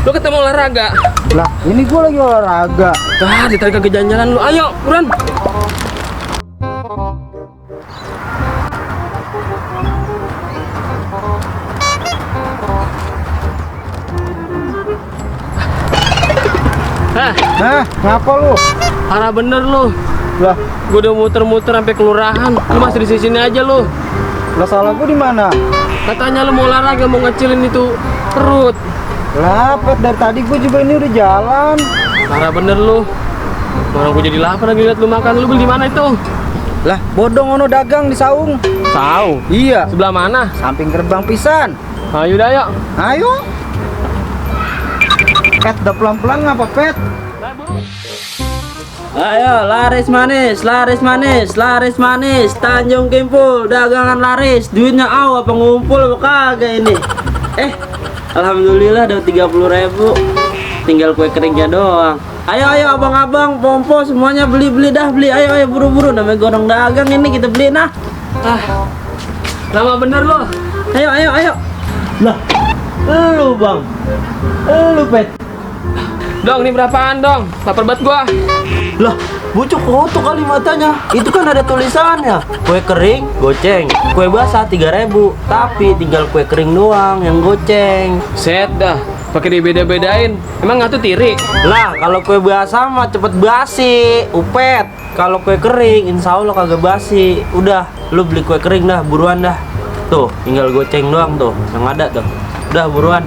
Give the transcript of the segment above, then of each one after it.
Lu ketemu olahraga. Lah, ini gua lagi olahraga. Ditarik ke jalan-jalan lu. Ayo, buruan. Ngapa lu? Parah bener lu. Lah, Gua udah muter-muter sampai kelurahan. Lu masih di sini aja lu. lah salah gua di mana? Katanya lu mau olahraga, mau ngecilin itu perut. Lah, Pet, dari tadi gua juga ini udah jalan. Parah bener lu. Orang gua jadi lapar lagi liat lu makan. Lu beli di mana itu? Lah, bodong ono dagang di saung. Tahu. Iya, Sebelah mana? samping gerbang pisan. Ayo dah, yuk. Ayo. Pet, udah pelan-pelan ngapa, Pet? Ayo laris manis, laris manis, laris manis, Tanjung Kimpul, dagangan laris, duitnya apa ngumpul apa kagak ini? Alhamdulillah dapat 30.000, tinggal kue keringnya doang. Ayo abang-abang, pompo semuanya beli dah beli, ayo buru-buru, namanya gorong dagang ini kita beli nah. Lama bener lu. Ayo. Lah, lu bang, lu Pet. Dong, ini berapaan dong? Lapar banget gua. Lah, bucuk kotor kali matanya. Itu kan ada tulisannya. Kue kering, goceng. Kue basah 3.000. Tapi tinggal kue kering doang yang goceng. Set dah. Pakai dibeda-bedain. Emang nggak tuh tiri? Lah, kalau kue basah mah cepet basi, Upet. Kalau kue kering, insya Allah kagak basi. Udah, lu beli kue kering dah, buruan dah. Tuh, tinggal goceng doang tuh, yang ada tuh. Udah, buruan.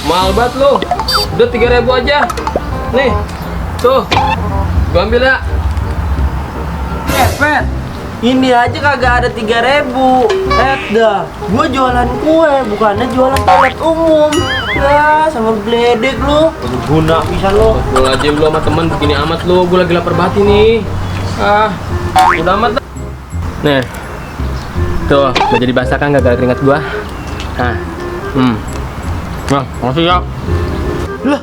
Mahal banget lu. Udah 3.000 aja. Nih. Tuh. Gua ambil ya. Pet, ini aja kagak ada 3.000. Dah, gua jualan kue, bukannya jualan toilet umum. Ya, sama geledek lu. Guna bisa lu. Lu aja lu sama temen begini amat lu. Gua lagi lapar banget ini. Udah amat dah. Nih. Tuh, udah jadi basah kan gara-gara keringat gua. Nah, makasih ya. Lah,